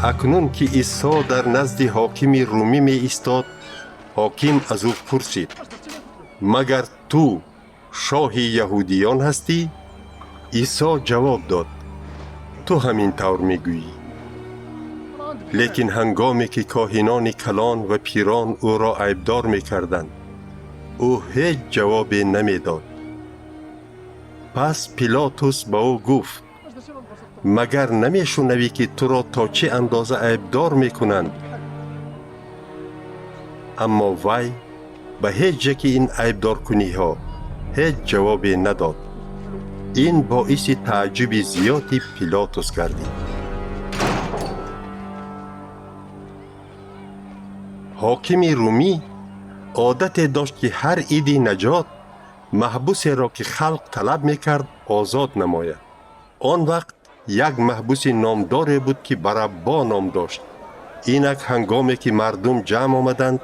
Акнун ки Исо дар назди ҳокими румӣ меистод, ҳоким аз ӯ пурсид: «Магар ту шоҳи яҳудиён ҳастӣ?» Исо ҷавоб дод: «Ту ҳамин тавр мегӯӣ». Лекин ҳангоме ки коҳинони калон ва пирон ӯро айбдор мекарданд, ӯ ҳеҷ ҷавобе намедод. Пас Пилотус ба ӯ гуфт: «Магар намешунавӣ, ки туро то чӣ андоза айбдор мекунанд?» Аммо вай ба ҳеҷ яке ин айбдоркуниҳо ҳеҷ ҷавобе надод. Ин боиси тааҷҷуби зиёди Пилотус гардид. Ҳокими румӣ одате дошт, ки ҳар иди наҷот маҳбусеро, ки халқ талаб мекард, озод намояд. Он вақт як маҳбуси номдоре буд, ки Бараббо ном дошт. Инак ҳангоме ки мардум ҷамъ омаданд,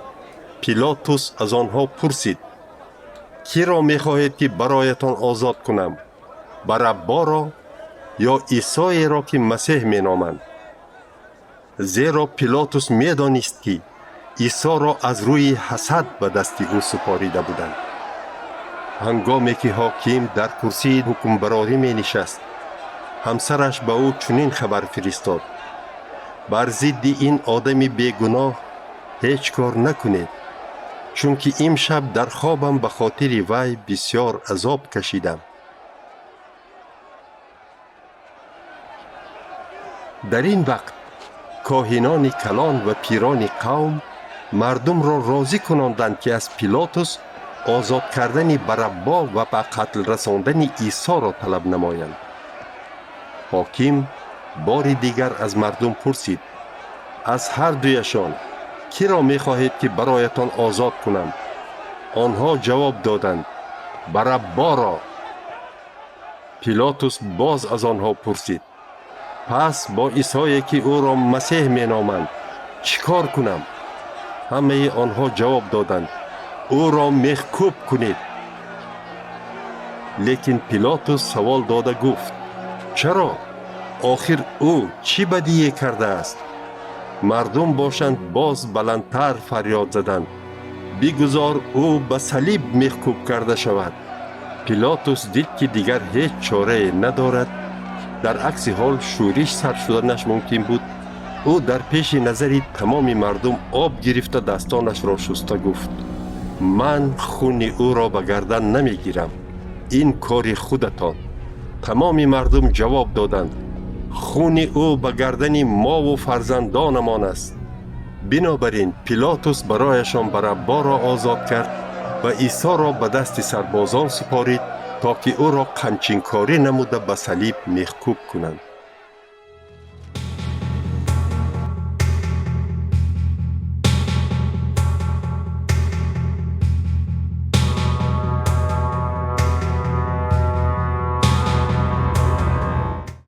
Пилотус аз онҳо пурсид: «Киро мехоҳед, ки бароятон озод кунам, Барабборо ё Исоеро, ки Масеҳ меноманд?» Зеро Пилотус медонист, ки Исоро аз рӯи ҳасад ба дасти ӯ супорида буданд. Ҳангоме ки ҳоким дар курсии ҳукмбарорӣ менишаст, ҳамсараш ба ӯ чунин хабар фиристод: «Бар зидди ин одами бегуноҳ ҳеҷ кор накунед, чунки имшаб дар хобам ба хотири вай бисёр азоб кашидам». Дар ин вақт коҳинони калон ва пирони қавм мардумро розӣ кунонданд, ки аз Пилотус озод кардани Бараббо ва ба қатл расондани Исоро талаб намоянд. Ҳоким бори дигар аз мардум пурсид: «Аз ҳар дуяшон киро мехоҳед, ки бароятон озод кунам?» Онҳо ҷавоб доданд: «Барабборо». Пилотус боз аз онҳо пурсид: «Пас бо Исое, ки ӯро Масеҳ меноманд, чӣ кор кунам?» Ҳамаи онҳо ҷавоб доданд: «Ӯро мехкӯб кунед». Лекин Пилотус савол дода гуфт: «Чаро? Охир ӯ чӣ бадие кардааст?» Мардум бошанд, боз баландтар фарёд заданд: «Бигузор ӯ ба салиб мехкӯб карда шавад». Пилотус дид, ки дигар ҳеҷ чорае надорад, дар акси ҳол шӯриш сар шуданаш мумкин буд. Ӯ дар пеши назари тамоми мардум об гирифта, дастонашро шуста гуфт: «Ман хуни ӯро ба гардан намегирам, ин кори худатон». Тамоми мардум ҷавоб доданд: «Хуни ӯ ба гардани мову фарзандонамон аст». Бинобар ин Пилотус барояшон Барабборо озод кард ва Исоро ба дасти сарбозон супорид, то ки ӯро қамчинкорӣ намуда ба салиб мехкӯб кунанд.